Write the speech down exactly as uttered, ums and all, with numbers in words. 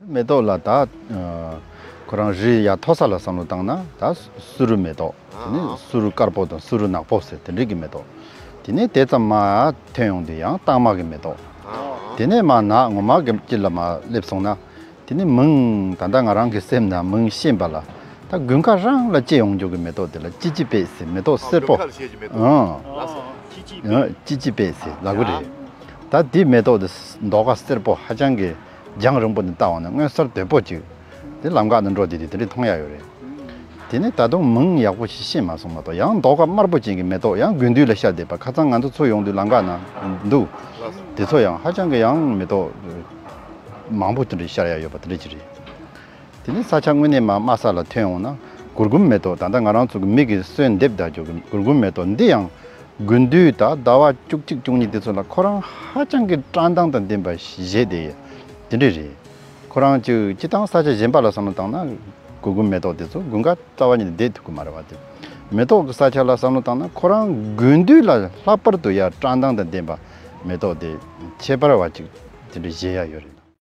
མེ་ཏོག་ལ་ད་ཁོ་རང་རི་ཡར་མཐོ་ས་ལ་བསམ་བློ་བཏང་ན་ད་སུ་རུ་མེ་ཏོག་དེ་ནས་སུ་རུ་དཀར་པོ་དང་སུ་རུ་ནག་པོ་ཟེར་དེ་འདྲའི་གི་མེ་ཏོག་དེ་ནས་དེ་ཙམ་མར་ཐོན་ཡོང་དུས་ཡང་སྟག་མ་གི་མེ་ཏོག་དེ་ནས་མར་ནག་ངོ་མ་གི་དཀྱིལ་ལ་མར་སླེབས་སོང་ན། དེ་ནི་མིང་ད་ལྟ་ང་རང་གི་སེམས་ནང་མིང་ཤེས་པ་ལ་ད་དགུན་ཁ་རང་ལ་སྐྱེ་ཡོང་རྒྱུ་གི་མེ་ཏོག་དེ་ལ་ཅི་ཅི་པེ་ཟེར་མེ་ཏོག་སེར་པོ། ཨང་། ཅི་ཅི་པེ་ཟེར་ལབ་གི་རེད། ད་དེ་མེ་ཏོག་དེ་མདོག་ཁ་སེར་པོ་ཧ་ཅང་གི་རྒྱང་རིང་པོ་ནས་བལྟ་བ་ན་མངོན་གསལ་དོད་པོ་ཅིག་དེ་ལམ་ཁ་ནས་འགྲོ་དེ་དེ་དེ་འདྲ་མཐོང་ཡ་ཡོད་རེད། དེ་ནས་ད་དུང་མིང་ཡག་པོ་ཞིག་ཤེས་མ་སོང་མ་གཏོགས་ཡང་མདོག་ཁ་དམར་པོ་ཅན་གྱི་མེ་ཏོག་ཡང་དགུན་དུས་ལ་ཤར་བསྡད་པ་ཁ་སང་ང་ཚོ་ཚུར་ཡོང་དུས་ལམ་ཁ་ན་འདུག་དེ་ཚོ་ཡང་ཧ་ཅང་གི་ཡང་མེ་ཏོག་མང་པོ་དེ་འདྲ་ཤར་ཡ་ཡོད་པ་དེ་འདྲ་ཅིག་རེད། དེ་ནས་ས་ཆ་དངོས་གནས་མ་དམའ་ས་ལ་ཐོན་འོང་ན་གུར་གུམ་མེ་ཏོག་ད་ལྟ་ང་རང་ཚོ་གི་མིག་གིས་གསོན་འདེབས་བསྡད་རྒྱུ་གི་གུར་གུམ་མེ་ཏོག་འདི་ཡང་དགུན་དུས་ད་ཟླ་བ་བཅུ་གཅིག་བཅུ་གཉིས་དེ་ཚོ་ལ་ཁོ་རང་ཧ་ཅང་གི་བཀྲག་མདངས་དང་ལྡན་པ་བཞད་དེ་དེ་འདྲ་རེད། ཁོ་རང་ཅིག་སྤྱི་བཏང་ས་ཆ་གཞན་པ་ལ་བསམ་བློ་བཏང་ན་གུར་གུམ་མེ་ཏོག་དེ་ཚོ་དགུན་ཁ་རྩ་བ་ཉིད་ནས་བསྡད་ཐུབ་ཀྱི་མ་རེད་བ། དེ་མེ་ཏོག་གི་ས་ཆ་ལ་བསམ་བློ་བཏང་ན་ཁོ་རང་དགུན་དུས་ལ་ལྷག་པར་དུ་ཡ་བཀྲག་མདངས་དང་ལྡན་པ་མེ་ཏོག་དེ་ཁྱད་པར་བ་ཅིག་དེ་འདྲ་བཞད་ཡ་ཡོད་རེད།